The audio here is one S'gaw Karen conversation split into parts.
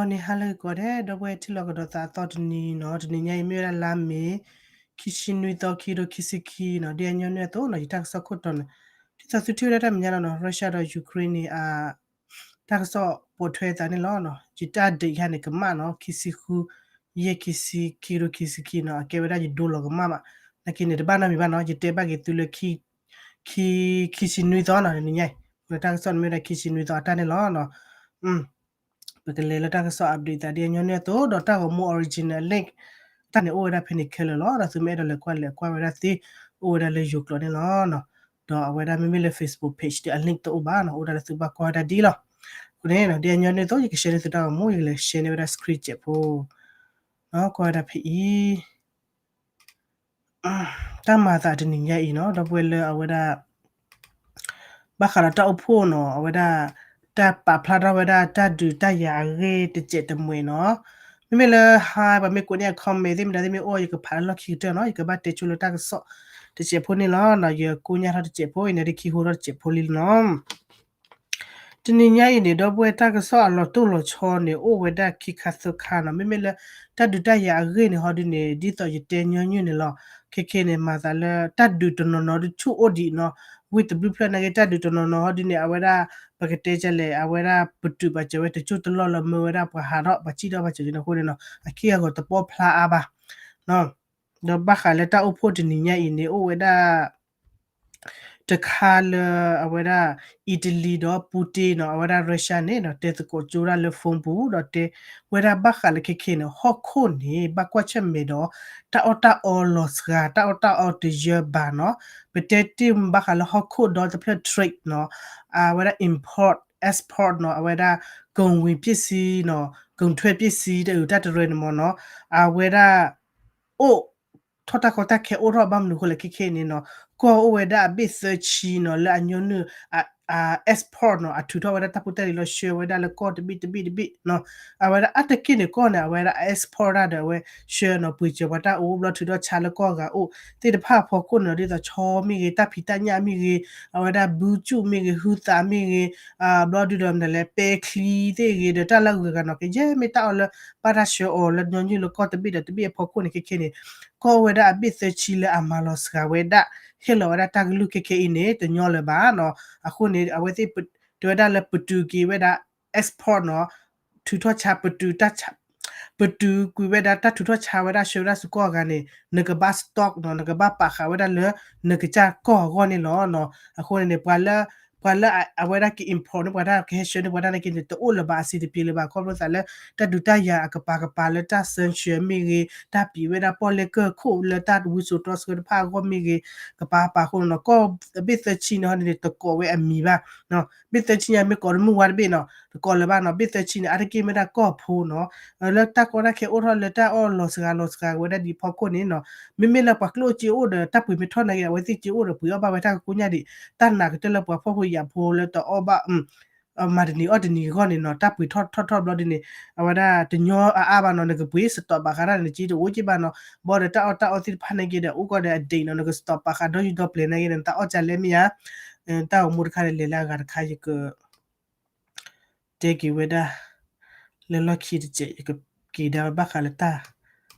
အီၤန့ၣ် ဟါလၢဂ့ၤကိးဂၤဒဲး ဒီပုၢ်ဝဲၢ်ထံၣ်လိာ်ကဒီးသးအသီတနံၤနီၤ, တနံၤညါအံၤမ့ၢ်ဝဲဒၣ်လါမ့ၤ ခံဆံနွံသီ ခံကထိခံဆံခံနီၤ, ဒ်အညီနုၢ်အသိးနီၤ ယတၢ်ကစီၣ်ခိၣ်တီန့ၣ် ဒ်သိးသုထံၣ်ဝဲဒၣ်တၢ်မဲာ်ညါလီၤနီၤ, Russia ဒီး Ukraine န့ၣ် တၢ်ကစီၣ်ပိာ်ထွဲသးန့ၣ်လီၤ. ယတၢ်ဒ့ၣ်ခါန့ၣ် ကမၣ်နီၤ, ခံဆံဃု ယဲၢ်ခံဆံ ခံကထိခံဆံခံနီၤ, အကဲဝဲဒၣ်ယဒိလီၤကမၣ်ဘၣ်, နာ်က့န့ၣ် တဘၣ်နီတမံၤဘၣ်နီၤ, ယတဲဘၣ်က့ၤသုလၢ ခံ ခံဆံနွံသီနီၤ, တနံၤညါအံၤ လၢတၢ်ကစီၣ်န့ၣ်မ့ၢ်ဝဲဒၣ်ခံဆံနွံသီအတၢ်န့ၣ်လီၤ. ပကလဲၤလၢတၢ်ကစီၣ် update သးဒ်အညီနုၢ်အသိး ဒီးတၢ်ဂီၤမူ original link တၢ်န့ၣ်အိၣ်ဝဲဒၣ်ဖဲန့ၣ်ခဲလၢာ်လီၤ. ဒီးသုမ့ၢ်အဲၣ်ဒိးလဲၤကွၢ်လဲၤကွၢ်ဝဲဒၣ်သ့ အိၣ်ဝဲဒၣ်လၢယိၤကျိာ်န့ၣ်လီၤ. ဒီးအဝဲဒၣ်မ့မ့ၢ်လၢ Facebook page ဒီးအ link တအိၣ်ဘၣ်နီၤ, အိၣ်ဒၣ်လၢသုဘၣ်ကွၢ်ဝဲဒၣ်ဒ်လီၤ. အဃိန့ၣ် ဒ်အညီနုၢ်အသိး ယက share န့ၢ်သုတၢ်ဂီၤမူ, ယကလဲၤ share န့ၢ်ဝဲဒၣ် screen တစဲးဖိ ကွၢ်ဝဲဒၣ်ဖဲအံၤ တၢ်မၤသးတနံၤညါအံၤနီၤ, ဒီပုၢ်ဝဲၢ်လၢအဝဲဒၣ် ဘၣ်ဃးဒီးတၢ်အိၣ်ဖှိၣ်နီၤ, အဝဲဒၣ် တၢ်ပာ်ဖျါထီၣ်ဝဲဒၣ်တၢ်ဒုးတၢ်ယၤအဂ့ၢ်တစဲးတမှဲၤနီၤ, မ့မ့ၢ်လၢ ဟါ ပှၤမ့ၢ်ကိးန့ၢ်အ comment သ့ၣ်မတၤသ့ၣ်မ့ၢ်အိၣ် ယကဖးလၢလီၢ်ခံကတၢၢ်နီၤ, ယကဘၣ်တဲဆိလၢတၢ်ကစီၣ်တစဲးဖိန့ၣ်လီၤ. ယကိညၢ်ထီၣ်တစဲးဖိအံၤန့ၣ် ဒ်ခံဟိထီၣ်တစဲးဖိလံနီၤ. တနံၤညါအံၤန့ၣ် ဒီပုၢ်ဝဲၢ် တၢ်ကစီၣ်အလီၤတိၢ်လီၤဆီန့ၣ် အိၣ်ဝဲဒၣ်ခံခါသၢခါနီၤ, မ့မ့ၢ်လၢ တၢ်ဒုးတၢ်ယၤအဂ့ၢ်န့ၣ် ဟီဒုန့ၣ် ဒ်သိးယတဲညီနုၢ်န့ၣ်လီၤ. ခဲခဲန့ၣ် မၤသးလၢ တၢ်ဒုးတနီၤနီၤဒုးဆူၣ်အိၣ်ဒံးနီၤ, ဝ့ၢ်တဘျုးဖျၢၣ်နာ်က့ တၢ်ဒုးတနီၤနီၤ ဟီဒုန့ၣ် အဝဲဒၣ် ပကတဲကလဲၣ် အဝဲဒၣ်ပတုာ်ပာ်စၢၤဝဲ တစိၢ်တလီၢ်လၢမၢဝဲဒၣ်ပှၤဟးထီၣ် ပှၤစံၣ်ထီၣ်ဘၣ်စၢၤန့ၣ်အဃိန့ၣ်နီၤ, အခံဂၤဂီၤတပီၢ်ဖျါအါဘၣ် ဒီးဘၣ်ဃးလၢတၢ်အိၣ်ဖှိၣ်တနံၤညါအံၤန့ၣ် အိၣ်ဝဲဒၣ် တခါလၢ အဝဲဒၣ် Italy ဒီး Putin နီၤ, အဝဲဒၣ် Russia န့ၣ်ဒီး တဲသကိးကၠိဒၣ်လၢ phone ပူၤ ဒီးတဲဝဲဒၣ်ဘၣ်ဃးလၢခဲခဲန့ၣ် ဟီၣ်ခိၣ်န့ၣ် ဘၣ်ကွၢ်ဆၢၣ်မဲာ်ဒီး တၢ်အီၣ်တၢ်အီလီၤစှၤ တၢ်အီၣ်တၢ်အီတယၢဘၣ်နီၤ, ပတဲတ့ၢ်ဘၣ်ဃးလၢဟီၣ်ခိၣ်ဒီတဖျၢၣ် trade နီၤ, အဝဲဒၣ် import export နီၤ, အဝဲဒၣ် ကုန်ဝင်ပစ္စည်းနီၤ, ကုန်ထွက်ပစ္စည်း တၢ်အုးတၢ်တရၢန့ၣ်မ့ၢ်နီၤ, အဝဲဒၣ် အိၣ် ထီၣ်တၢ်ကီတၢ်ခဲအိၣ်ထီၣ်ဘၣ်မနုၤအဃိလဲၣ် ခဲခဲအံၤန့ၣ်နီၤ, ကီၢ်အိၣ်ဝဲဒၣ်အဘ့ၣ်သၢဆံနီၤ လၢအညီနုၢ် export နီၤ, အထုးထီၣ်ဝဲဒၣ်တၢ်ဖိတၢ်လံၤလီၤ ဆှၢဝဲဒၣ်လၢကီၢ်တဘ့ၣ်တဘ့ၣ်တဘ့ၣ်နီၤ, အဝဲဒၣ်အါတက့ၢ်န့ၣ် ကီၢ်န့ၣ် အဝဲဒၣ် export ဒၣ်ဒီး အဝဲဆှၢနီၤ ပှ့ၤစၢၤပှၤတၢ်အိၣ် ဘျီထုးထီၣ်ဆါလၢကီၢ်ဂၤအိၣ်သ့ၣ်တဖၣ်အဖီခိၣ်န့ၣ်နီၤ, ဒ်သိးဆီမ့ၢ်ဂ့ၤ တၢ်ဖံးတၢ်ညၣ်မ့ၢ်ဂ့ၤ အဝဲဒၣ်ဘုကၠူၣ်မ့ၢ်ဂ့ၤ ဟုသးမ့ၢ်ဂ့ၤ ဘျီဒုဒီးမနုၤလဲၣ် ပဲချံသ့ၣ်ဂ့ၤ ဒီးတၢ်လၢအဂုၤအဂၤနီၤ ကယဲၢ်မ့ၢ်တၢ်အီၣ်လၢ ဘၣ်တၢ်ဆှၢအီၤလၢညီနုၢ်လၢကီၢ်တဘ့ၣ်ဒီးတဘ့ၣ်အဖီခိၣ်န့ၣ် ခဲခဲန့ၣ် ကီၢ်အိၣ်ဝဲဒၣ်အဘ့ၣ်သၢဆံလၢအမၤလီၤစှၤဝဲဒၣ် ဟ့ၣ်လီၤဝဲဒၣ်တၢ်ကလုၢ်ခဲခဲအံၤန့ၣ် တညီလၢၤဘၣ်နီၤ, အဃိန့ၣ် အဝဲသ့ၣ်တဲဝဲဒၣ်လၢပတုာ်က့ၤဝဲဒၣ် export နီၤ, ထုးထီၣ်ဆါ ပတုာ်တၢ်ဆါ ပတုာ်ကွံာ်ဝဲဒၣ်တၢ်ထုးထီၣ်ဆါဝဲဒၣ်ဆှၢဝဲဒၣ်ဆူကီၢ်အဂၤန့ၣ် နကဘၣ် stock နီၤ, နကဘၣ်ပာ်ဃာ်ဝဲဒၣ်လၢ နကစၢ်ကီၢ်အဂီၢ်န့ၣ်လီၤနီၤ, အဃိန့ၣ်န့ၣ် ပှၤလၢ ပှၤလၢအဝဲဒၣ်က import န့ၣ် ပှၤတၢ်ကဟဲဆှၢန့ၢ်ပှၤတၢ်နာ်က့န့ၣ် တအိၣ်လၢၤဘၣ် အဆံးတပျ့ၤလၢၤဘၣ် ခီဖျိသးလၢ တၢ်ဒုးတၢ်ယၤအကပၤကပၤလၢတၢ် sanction မ့ၢ်ဂ့ၤ တၢ်ပံးဝဲဒၣ်ပီၣ်လဲၣ်ကၢၢ်ခိၣ်လၢတၢ်ဝံစိာ်တီဆှၢတဖၣ်အဂီၢ်မ့ၢ်ဂ့ၤ ကပၤကပၤအဃိန့ၣ်နီၤ, ကီၢ်အဘ့ၣ်သၢဆံန့ၣ်ဟီန့ၣ် တကိးဝဲအမံၤဘၣ် ဘ့ၣ်သၢဆံညါမ့ၢ်ကိးတမုၢ်ဝါတဘ့ၣ်နီၤ တကိးလၢၤဘၣ်နီၤ, ဘ့ၣ်သၢဆံန့ၣ် အါတက့ၢ်မ့ၢ်ဒၣ်ကီၢ်ဖိနီၤ, လၢတၢ်ကီတၢ်ခဲအိၣ်ထီၣ်လၢတၢ်အီၣ်လီၤစှၤလီၤစှၤဝဲဒၣ်ဒ်အဖီခိၣ်န့ၣ်နီၤ, မ့မ့ၢ်လၢပှၤကျိၣ်အိၣ်စ့အိၣ်ဒီး တၢ်ပှ့ၤမ့ၢ်ထီၣ်နာ်က့ အဝဲသ့ၣ်စ့အိၣ်ဒီးပှ့ၤအီၣ်ဘၣ်ဝဲတၢ်ကကိညၢ်ဒံး, တၢ်နာ်ကတၢၢ်လၢပှၤဖှီၣ်ဖိယာ်ဖိလၢတအီၣ်ဘၣ် မၤတနံၤအီၣ်တနံၤအဂီၢ်န့ၣ်နီၤ, တၢ်ပှ့ၤထီၣ်ထီၣ်ထီၣ်ဘျီဒ်န့ၣ် အဝဲဒၣ်တညီအအါဘၣ်နီၤ, နကပှ့ၤ stop ဘၣ်ဃးတၢ်န့ၣ် နစ့တအိၣ်က့ဘၣ်နီၤ, ဘၣ်ဒီးတၢ်အီၣ်တၢ်အီသ့ၣ်တဖၣ်နာ်က့ဒီး အိၣ်ကီးဒီးအဒ့ၣ်နီၤ, နက stop ဘၣ်ဃးဒီယူၢ်ဒီပျဲၤနာ်က့ဒီး နတၢ်အီၣ်ကလဲၣ်မ့ၢ်ဧါ, တၢ်အိၣ်မူတခါန့ၣ် လဲၤလၢအဂၤတခါ ယက တဲက့ၤဝဲဒၣ် လၢလီၢ်ခံတစဲး ယကက့ၤဒၣ်ဝဲဘၣ်ဃးလၢတၢ်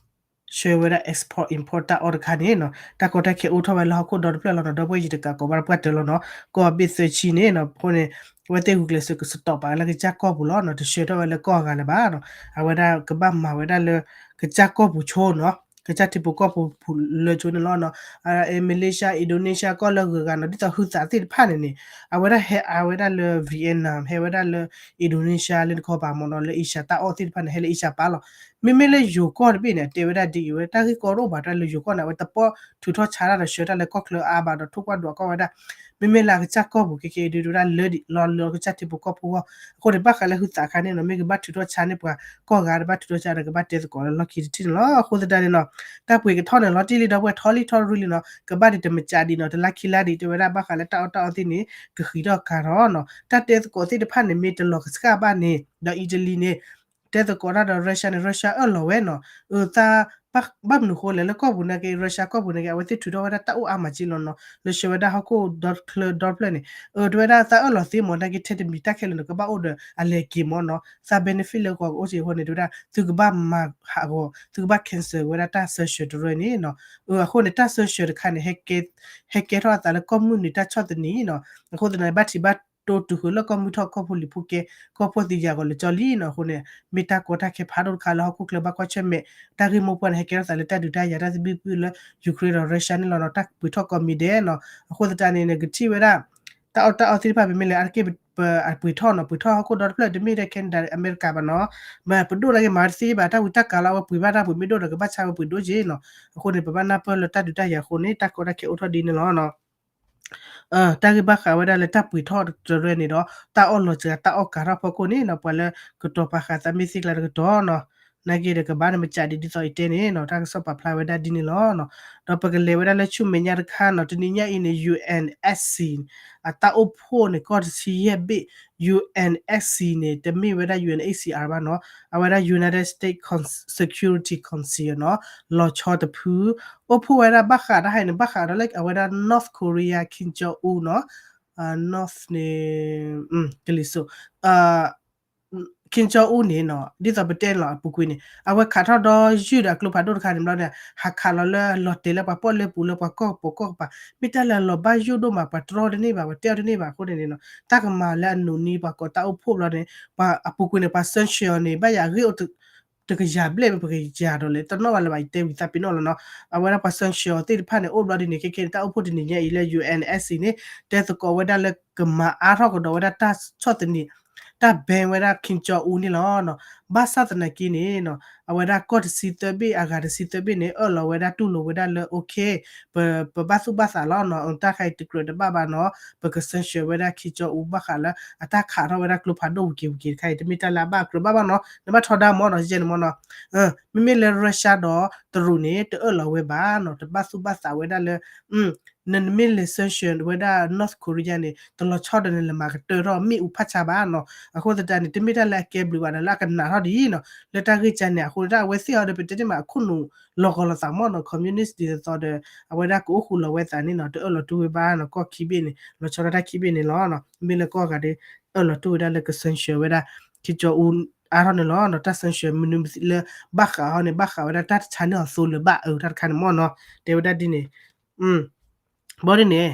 ဆှၢဝဲဒၣ် export import တၢ်အီၣ်တခါန့ၣ်နီၤ, တၢ်ကီတၢ်ခဲအိၣ်ထီၣ်ဝဲလၢဟီၣ်ခိၣ်ဒီတဖျၢၣ်လီၤနီၤ, ဒီပုၢ်ဝဲၢ်ယတကးကိးဘၣ်ပှၢ်တၢၢ်လီၤနီၤ, ကီၢ်ဘ့ၣ်သၢဆံန့ၣ်နီၤ, အဃိန့ၣ် အဝဲသ့ၣ်ဂုာ်ကျဲးစၢးက stop ဘၣ်လၢကစၢ်ကီၢ်ပူၤလီၤနီၤ, တဆှၢထီၣ်ဝဲလၢကီၢ်အဂၤလၢၤဘၣ်နီၤ, အဝဲဒၣ်ကဘၣ်မၤဝဲဒၣ်လၢ ကစၢ်ကီၢ်ပူၤဆိနီၤ, ကစၢ်ထံဖိကီၢ်ဖိပူၤလၢၤဆိန့ၣ်လီၤနီၤ, Malaysia Indonesia ကီၢ်လၢအဂုၤအဂၤနီၤ, ဒ်သိးဟုသးသ့ၣ်တဖၣ်န့ၣ်န့ၣ် အဝဲဒၣ်ဟဲအါဝဲဒၣ်လၢ Vietnam ဟဲဝဲဒၣ်လၢ Indonesia လၢနခီပၤမ့ၢ်နီၤ, လၢ Asia တၢ်အီၣ်သ့ၣ်တဖၣ်န့ၣ် ဟဲလၢ Asia ပၢ်လီၤ, မ့မ့ၢ်လၢယိၤကီၢ်တဘ့ၣ်န့ၣ် အတဲဝဲဒၣ်ဒ်အံၤဝဲ တၢ်ဂ့ၢ်ကီတအိၣ်ဘၣ်တၢ်လၢယိၤကီၢ်န့ၣ် အဝဲတပီၢ်ထုးထီၣ်ဆါတၢ်ဒီးဆှၢတၢ်လၢကီၢ်ချၢအါဘၣ်ဒီး ထိၣ်ကွၢ်ဒွးကီၢ်ဝဲဒၣ်, မ့မ့ၢ်လၢအကစၢ်ကီၢ်ပူၤခဲခဲအံၤဒုးဝဲဒၣ်လၢဒံးလီၤလၢကစၢ်ထံဖိကီၢ်ဖိအဂီၢ်, အဃိန့ၣ် ဘၣ်ဃးလၢဟုသးအခါန့ၣ်နီၤ, မ့ၢ်ကဘၣ်ထုးထီၣ်ဆါန့ၢ်ပှၤကီၢ်ဂၤတဘၣ်ထုးထီၣ်ဆါဒီး ကဘၣ်တဲသကိးလၢလီၢ်ခံတထံၣ်န့ၣ်လီၤ, အဃိသတးန့ၣ်နီၤ, တၢ်ပှ့ၤကထီၣ်န့ၣ်လီၤတံၢ်လံ ဒီပုၢ်ဝဲၢ်ထီလံထီရူလံနီၤ, ကဘၣ်ဒံးတမံၤကဒံးနီၤ, တလါခံလါဒံး တဲဝဲဒၣ်ဘၣ်ဃးလၢတၢ်အီၣ်တၢ်အီသ့ၣ်န့ၣ် ကဃံးထီၣ်ကၤထီၣ်နီၤ, တၢ်တဲသကိးသ့ၣ်တဖၣ်န့ၣ် မ့ၢ်တလီၤကဆှၣ်ဘၣ်န့ၣ် ဒီး Italy န့ၣ် တဲသကိးတၢ်ဒီး Russia န့ၣ် Russia အၢၣ်လီၤဝဲနီၤ, အၢ တၢ် ဘၣ်မနုၤဃိလဲၣ် လၢကီၢ်ပူၤနာ်က့ Russia ကီၢ်ပူၤနာ်က့ အဝဲသ့ၣ်ထုးထီၣ်ဝဲဒၣ်တၢ်အိၣ်အါမးက့လီၤနီၤ လၢဆှၢဝဲဒၣ်ဟီၣ်ခိၣ်ဒီတဖျၢၣ်န့ၣ် အၢ တဲဝဲဒၣ်သးအၢၣ်လီၤသ့မး နာ်က့ထဲတမံၤတၢ်ခဲလၢာ်န့ၣ် ကဘၣ်အိၣ်ဒီးအလဲၤက့ၤမးနီၤ သး benefit လၢဂီၤကအိၣ်က့အဃိန့ၣ် တဲဝဲဒၣ် သုကဘၣ်မၤဟးဂီၤ သုကဘၣ် cancel ဝဲဒၣ်တၢ် sanction တရၢန့ၣ်နီၤ အၢ အဃိန့ၣ် တၢ် sanction တခါန့ၣ် ဟဲကဲထီၣ်အသးလၢကီၢ်မုၢ်နံၤတၢ်ဆီၣ်သနံးနီၤ အဃိသတးန့ၣ် ဘၣ်ထံးဘၣ်တိၤတုၤဃုာ်လၢကီၢ်မုၢ်ထီၣ်ကီၢ်ဖိလံၤဖိကဲ ကီၢ်ဖိသံယၤဂီၤလၢာ်ကၠီလံနီၤ အဃိန့ၣ် မ့ၢ်တၢ်ကီတၢ်ခဲဖးဒိၣ်တခါလၢဟီၣ်ခိၣ်ချၢဘၣ်ကွၢ်ဆၢၣ်မဲာ် တၢ်ဂ့ၢ်မိၢ်ပှၢ်န့ၣ် ဟဲကဲထီၣ်သးလၢတၢ်ဒုးတၢ်ယၤတၢ်သဘံၣ်သဘုၣ်လၢ Ukraine ဒီး Russia န့ၣ်လီၤနီၤ တၢ်ပှ့ၤထီၣ်ကိးမံၤဒဲးနီၤ အဃိသတးန့ၣ် နကထံၣ်ဝဲဒၣ် တၢ်အီၣ်တၢ်အီသ့ၣ်တဖၣ် မ့မ့ၢ်လဲၣ် အါတက့ၢ် ပှ့ၤထီၣ်နီၤ ပှ့ၤထီၣ်ဟီၣ်ခိၣ်ဒီတဖျၢၣ် တမ့ၢ်ထဲ Canada အမဲရကၤဘၣ်နီၤ မ့ၢ်ပဒိၣ်နာ်က့ မၤတသ့ဘၣ် တၢ်ဝံတၢ်ကၤလီၤ အဝဲပှ့ၤဘၣ်တၢ်ပှ့ၤမ့ၢ်ဒိၣ်ဒီး ကဘၣ်ဆါဝဲပှ့ၤဒိၣ်က့နီၤ အဃိန့ၣ် ပဘၣ်နၢ်ပၢၢ်လၢတၢ်ဒုးတၢ်ယၤအဃိန့ၣ် တၢ်ကီတၢ်ခဲအိၣ်ထီၣ်ဒ်န့ၣ်လီၤနီၤ တၢ်ဂ့ၢ်ဘၣ်ဃးဝဲဒၣ်လၢတၢ်ပှ့ၤထီၣ်တရၢန့ၣ်ဒီး တၢ်အီၣ်လီၤစှၤတၢ်အီၣ်ကၤထီၣ်ဖီခိၣ်န့ၣ်နီၤ ပှၤလၢကတီၤပာ်ဃာ်သးမ့ၢ်သ့ကျါတကတီၤနီၤ နာ်က့ဒီးကဘၣ်န့ၣ် မစးဒ်သိးအံၤတဲန့ၣ်နီၤ တၢ်ကစီၣ်ပာ်ဖျါဝဲဒၣ်ဒ်န့ၣ်လီၤနီၤ ဒီးပကလဲၤဝဲဒၣ်လၢဆူမဲာ်ညါတခါနီၤ တနံၤညါအံၤန့ၣ် UNSC အတၢ်အိၣ်ဖှိၣ်န့ၣ် ကီၢ်တဆံယဲၢ်ဘ့ၣ် UNSC န့ၣ် တမ့ၢ်ဝဲဒၣ် UNHCR ဘၣ်နီၤ အဝဲဒၣ် United States Con- Security Council နီၤ လီၤဆီတဖု အိၣ်ဖှိၣ်ဝဲဒၣ်ဘၣ်ဃးတၢ်ဟဲန့ၣ် ဘၣ်ဃးဒီးလၢအဝဲဒၣ် North Korea Kim Jong Un နီၤ North န့ၣ် ကလံၤစိး Kim Jong Un န့ၣ်နီၤ ဒ်သိးပတဲန့ၣ်လီၤ အပူၤကွံာ်န့ၣ် အဝဲခးထီၣ်ဒီးယုၢ်ဒီးအကျိဖးဒိၣ်တခါန့ၣ်ဘျီန့ၣ် ဟးခးလီၤလၢလီၤတဲာ်လၢပှၤပီၣ်လဲၣ်ပူၤလၢပှၤကီၢ်ပူၤကီၢ်ကပၤ မ့ၢ်တၢ်လၢအလီၤဘၣ်ယိၣ်ဒိၣ်မး ပှၤတြီတန့ၢ်ဘၣ် ပှၤတဲအီၤတန့ၢ်ဘၣ်အဃိန့ၣ်န့ၣ်နီၤ တၢ်ကမၤလၢအနူၤနံၤပှၤကိးတၢ်အိၣ်ဖှိၣ်ဘျီန့ၣ် ပှၤအပူၤကွံာ်န့ၣ် ပှၤ sanction န့ၣ် ဘၣ်ယၤဂ့ၢ်အိၣ် တကယၤဘျဲၣ်မ့ၢ်ပကယၤဒီးလဲၣ် တနီၣ်ဘၣ်လၢၤဘၣ် ယတဲဝံၤသးပ့ၤနီၣ်လီၤနီၤ အဝဲဒၣ်ပှၤ sanction သ့ၣ်တဖၣ်န့ၣ် အိၣ်ဘျီဒ်န့ၣ် ခဲခဲန့ၣ် တၢ်အိၣ်ဖှိၣ်တနံၤညါအံၤလၢ UNSC န့ၣ် တဲသကိးဝဲဒၣ်လၢကမၤအါထီၣ်ကဒီးဝဲဒၣ်တၢ်ဆီၣ်သနံး တၢ် ban ဝဲဒၣ် Kim Jong Un န့ၣ်လီၤနီၤ ဘၣ်ဆၣ်သနာ်က့န့ၣ်နီၤ အဝဲဒၣ်ကီၢ်တဆံသၢဘ့ၣ် အဂၤတဆံသၢဘ့ၣ်န့ၣ် အၢၣ်လီၤဝဲဒၣ်တူၢ်လိာ်ဝဲဒၣ်လၢ okay ပ ပဘၣ်သူၣ်ဘၣ်သးလီၤနီၤ တၢ်ခါအံၤတကြၢးတဘၣ်ဘၣ်နီၤ ပက sanction ဝဲဒၣ် Kim Jong Un ဘၣ်ဃးလၢ အတၢ်ခးထီၣ်ဝဲဒၣ်ကျိဖးဒိၣ်ဝံၤက့ၤဝံၤက့ၤတခါအံၤ တမ့ၢ်တၢ်လၢအဘၣ်ကြၢးဘၣ်ဘၣ်နီၤ နဘၣ်ထီဒါမ့ၢ်နီၤ ယဲန့ၣ်မ့ၢ်နီၤ မ့မ့ၢ်လၢ Russia ဒီးတရူးန့ၣ် တအၢၣ်လီၤဝဲဘၣ်နီၤ တဘၣ်သူၣ်ဘၣ်သးဝဲဒၣ်လၢ နမ့ၢ်လဲၤ sanction ဝဲဒၣ် North Korea န့ၣ် တလီၤဆီဒီးနလဲၤမၤကတၢၢ်ထီၣ်မ့ၣ်အူဖးဆါဘၣ်နီၤ အဃိသတးန့ၣ် တမ့ၢ်တၢ်လၢအကဲဘျုးဘၣ်ဒီးလၢအကနးထီၣ်ဒ်အံၤနီၤ လၢတၢ်ဂ့ၢ်ကါန့ၣ် အဃိန့ၣ် တၢ်အဝဲသ့ၣ်အီၤဒီး ပတဲန့ၢ်မးအခိၣ်နူာ် လီၤဂီၤလီၤသးမ့ၢ်နီၤ communist ဒ်သိးဒီး အဝဲဒၣ်ကအိၣ်ဃူလီၤဝဲသးန့ၣ်နီၤ တအၢၣ်လီၤတူၢ်ဝဲဘၣ်နီၤ ကီၢ်ခံဘ့ၣ်န့ၣ် လီၤဆီဒၣ်တၢ်ခံဘ့ၣ်န့ၣ်လီၤ မ့ၢ်လၢကီၢ်ဂၤဒီး အၢၣ်လီၤတူၢ်ဝဲဒၣ်လၢက sanction ဝဲဒၣ် Kim Jong Un အါထီၣ်န့ၣ်လီၤနီၤ တၢ် sanction မနုၤလၢဘၣ်ဃးအီၤန့ၣ် ဘၣ်ဃးဝဲဒၣ်တၢ်တဆါန့ၢ်အီၤသိလၢၤဘၣ်အၢ တၢ်တခါန့ၣ်မ့ၢ်နီၤ တဲဝဲဒၣ်ဒ်န့ၣ် ဘၣ်ဒ်န့ၣ်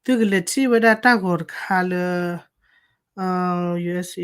သုကလဲၤထံၣ်ဝဲဒၣ်တၢ်ဂီၤတခါလၢ USA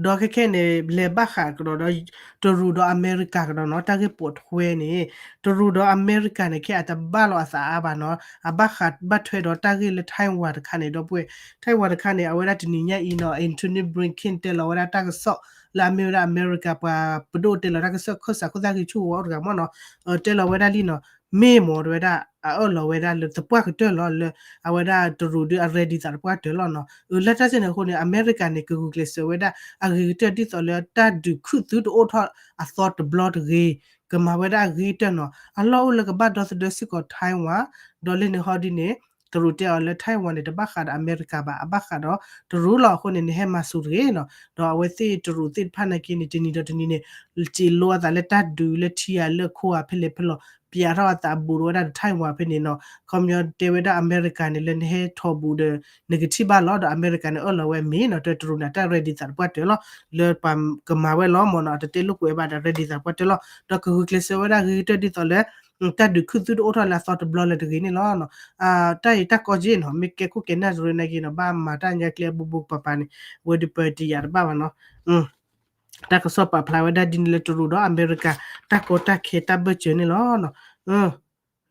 ဒီးခဲခဲန့ၣ် လဲၤဘၣ်ဃးကဒီးဒီး တရူးဒီးအမဲရကၤကဒီးနီၤ တၢ်ဂ့ၢ်ပိာ်ထွဲန့ၣ် တရူးဒီးအမဲရကၤန့ၣ် ခဲအံၤတဘၣ်လီၤအသးအါဘၣ်နီၤ အဘၣ်ဃးဘၣ်ထွဲဒီးတၢ်ဂ့ၢ်လၢ Taiwan တခါန့ၣ် ဒီပုၢ်ဝဲၢ် Taiwan တခါန့ၣ် အဝဲဒၣ်တနံၤညါအံၤနီၤ Antony Blinken တဲလီၤဝဲဒၣ်တၢ်ကစီၣ်လၢအမ့ၢ်ဝဲဒၣ်အမဲရကၤပှၤပဒိၣ်တဲလီၤတၢ်ကစီၣ်ခၢၣ်စးခိၣ်သၣ်ဂံၢ်ဆူၣ်ဝဲအိၣ်တဂၤမ့ၢ်နီၤ တဲလီၤဝဲဒၣ်လံနီၤ မ့ၢ်မ့ၢ်တဝဲဒၣ် အအၢၣ်လီၤဝဲဒၣ်လၢသပှၢ်ကတၢၢ်လီၤ လၢအဝဲဒၣ်တရူးဒီးအ ready သးသပှၢ်ကတၢၢ်လီၤနီၤ လၢတၢ်စဲန့ၣ်အဃိန့ၣ် အမဲရကၤန့ၣ် ကဂုာ်ကျဲးစၢးဝဲဒၣ် အဂ့ၤကတၢၢ်ဒ်သိးလၢတၢ်ဒုးခုၣ်သုတအိၣ်ထီၣ်အသီတဘျီတဂ့ၤ ကမၤဝဲဒၣ်အဂ့ၤကတၢၢ်နီၤ အလီၢ်အိၣ်လၢကဘၣ်ဒီသဒၢစ့ၢ်ကီး Taiwan ဒီးလၢန့ၣ်ဟီဒ်န့ၣ် တရူးတဲအီၤလၢ Taiwan န့ၣ် တဘၣ်ဃးဒီးအမဲရကၤဘၣ် အဘၣ်ဃးဒီးတရူးလီၤအဃိန့ၣ် နဟဲမၤစူၤတဂ့ၤနီၤ ဒီးအဝဲသ့ၣ်တရူးသ့ၣ်တဖၣ်နာ်က့န့ၣ် တနံၤဒီးတနံၤန့ၣ် စံးလိအသးလၢတၢ်ဒုးလၢထံဂၤလၢခိဂၤဖဲလဲၣ်ဖဲလဲၣ် ပျးထီၣ်အသးဘူးဒီးဝဲဒၣ်ဒီး Taiwan ဖဲန့ၣ်နီၤ ခီပညီတဲဝဲဒၣ်အမဲရကၤန့ၣ် လၢနဟဲထီၣ်ဘူးဒီး နကထံၣ်ဘၣ်လီၤ ဒီးအမဲရကၤန့ၣ် အၢၣ်လီၤဝဲမ့ၢ်နီၤ တရူးန့ၣ် တၢ် ready သးသပှၢ်ကတၢၢ်လီၤ လၢပှၤကမၤဝဲလီၤမ့ၢ်နီၤ အတတဲလိာ်ကွဲးဘၣ်ဒီး ready သးသပှၢ်ကတၢၢ်လီၤ ဒီးကဂုာ်ကျဲးစၢးဝဲဒၣ်ဂ့ၤကတၢၢ်ဒ်သိးလၢ တၢ်ဒုးခုၣ်သုတအိၣ်ထီၣ်လၢအသီတဘျီလၢၤတဂ့ၤန့ၣ်လီၤ တၢ်အံၤတၢ်ကီက့နီၤ မ့ၢ်ကဲခိၣ်ကဲနၢ်တရူးနာ်က့နီၤ ဘၣ်မၤတၢ်ညါကျဲအဘိဘိပၤပၤန့ၣ် ဝဲဒုးပတယၤတဘၣ်ဘၣ်နီၤ တၢ်ကစီၣ်ပာ်ဖျါဝဲဒၣ်ဒ်န့ၣ်လၢတရူးဒီးအမဲရကၤ တၢ်ကီတၢ်ခဲတၢ်ဘၢၣ်စၢၤန့ၣ်လီၤ.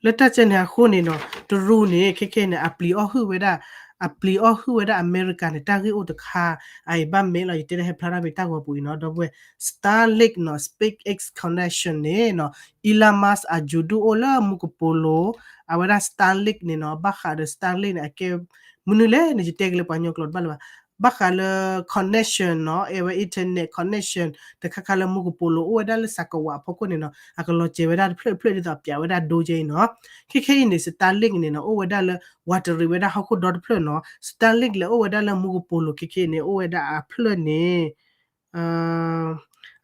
လၢတၢ်ကဲန့ၣ်အဃိန့ၣ်နီၤ တရူးန့ၣ် ခဲခဲန့ၣ် အပျံၤအီၣ်ဟုၣ်ဝဲဒၣ် အပျံၤအီၣ်ဟုၣ်ဝဲဒၣ်အမဲရကၤန့ၣ် တၢ်ဂ့ၢ်အိၣ်တခါ အအံၤဘၣ်မဲာ်လီၤ ယတဲဒၣ်ဟဲဖျါထီၣ်ဖဲတၢ်ဂီၤပူၤအံၤနီၤ ဒီပုၢ်ဝဲၢ် Starlink နီၤ SpaceX connection န့ၣ်နီၤ Elon Musk အယူၤဒုၣ်အိၣ်လၢမူကပိာ်လိၤ အဝဲဒၣ် Starlink န့ၣ်နီၤ ဘၣ်ဃးဒီး Starlink န့ၣ် အကဲ မနုၤလဲၣ်န့ၣ် ယတဲက့ၤလၢပှၤကညီကျိာ်တဘၣ်လၢၤဘၣ် ဘၣ်ဃးလၢ connection နီၤ အဝဲ internet connection တခါခါလၢမူကပိာ်လိၤအိၣ်ဝဲဒၣ်လၢစးကဝးအဖီခိၣ်န့ၣ်နီၤ အကလီၤစဲၤဝဲဒၣ်တဖျၢၣ်တဖျၢၣ်ဒ်သိးပျးဝဲဒၣ်ဒိကဲအံၤနီၤ ခဲခဲအံၤန့ၣ် Starlink န့ၣ်နီၤ အိၣ်ဝဲဒၣ်လၢ ဝးတရံးဝဲဒၣ်ဟီၣ်ခိၣ်ဒီတဖျၢၣ်နီၤ Starlink လဲၤအိၣ်ဝဲဒၣ်လၢမူကပိာ်လိၤခဲခဲအံၤန့ၣ် အိၣ်ဝဲဒၣ်အဖျၢၣ်န့ၣ်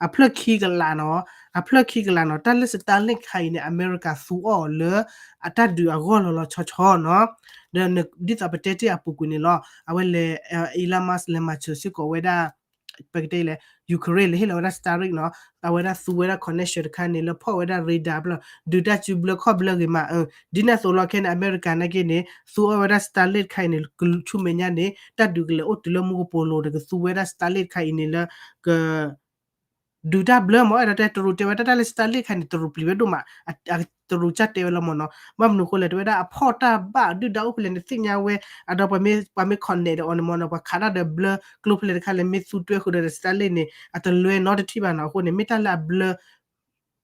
အဖျၢၣ်ခံကလးနီၤ, အဖျၢၣ်ခံကလးနီၤ, တၢ်လၢ Starlink တခါအံၤန့ၣ် အမဲရကၤသူအီၤလၢ အတၢ်ဒုးအဂီၢ်လီၤလီၤဆီဆီနီၤ, ဒီး ဒ်သိးပတဲတ့ၢ်အပူၤကွံာ်န့ၣ်လီၤ, အဝဲလဲၤ Elon Musk လဲၤမၤစၢၤစ့ၢ်ကီးဝဲဒၣ် ပကတဲလဲၣ် Ukraine လၢဟ့ၣ်လီၤဝဲဒၣ် Starlink နီၤ, အဝဲဒၣ်သူဝဲဒၣ် connection တခါန့ၣ် လၢဖီၣ်ဝဲဒၣ် radar ဘျီ ဒုးတၢ်စုဘျၢခီၣ်ဘျၢဂ့ၤမး, ဒ်န့ၣ်အသိးလီၤခဲန့ၣ် အမဲရကၤနာ်က့န့ၣ် သူအီၤဝဲဒၣ် Starlink တခါအံၤန့ၣ် ဆူမဲာ်ညါန့ၣ် တၢ်ဒုးကလဲၤအိၣ်တုၤလၢမူကပိာ်လိၤဒီး ကသူဝဲဒၣ် Starlink တခါအံၤန့ၣ်လၢ က ဒုးတၢ်ဘျၢမး, အဲၣ်ဒိးတဲတရူးတဲဝဲဒၣ်တၢ်လၢ Starlink တခါန့ၣ် တရူးပျံၤဝဲဒိၣ်မး, တရူးကၢ်တဲဝဲလီၤမးနီၤ, ဘၣ်မနုၤအဃိလဲၣ် တဲဝဲဒၣ်အဖီၣ်တၢ်ဘၣ်ဒုၣ်ဒါအိၣ်ဖဲလဲၣ်န့ၣ် သ့ၣ်ညါဝဲ, အဒီးပှၤမ့ၢ် ပှၤမ့ၢ် connect ဒီးအီၤန့ၣ်မးနီၤ, ပှၤခးတၢ်ဒီးဘျၢကျိဖဲလဲၣ်တခါလဲၣ် မ့ၢ်သူတွဲဃုာ်ဒီး Starlink န့ၣ် အတလွဲနီတထံၣ်ဘၣ်နီၤ, အဃိန့ၣ် မ့ၢ်တၢ်လၢအဘျၢ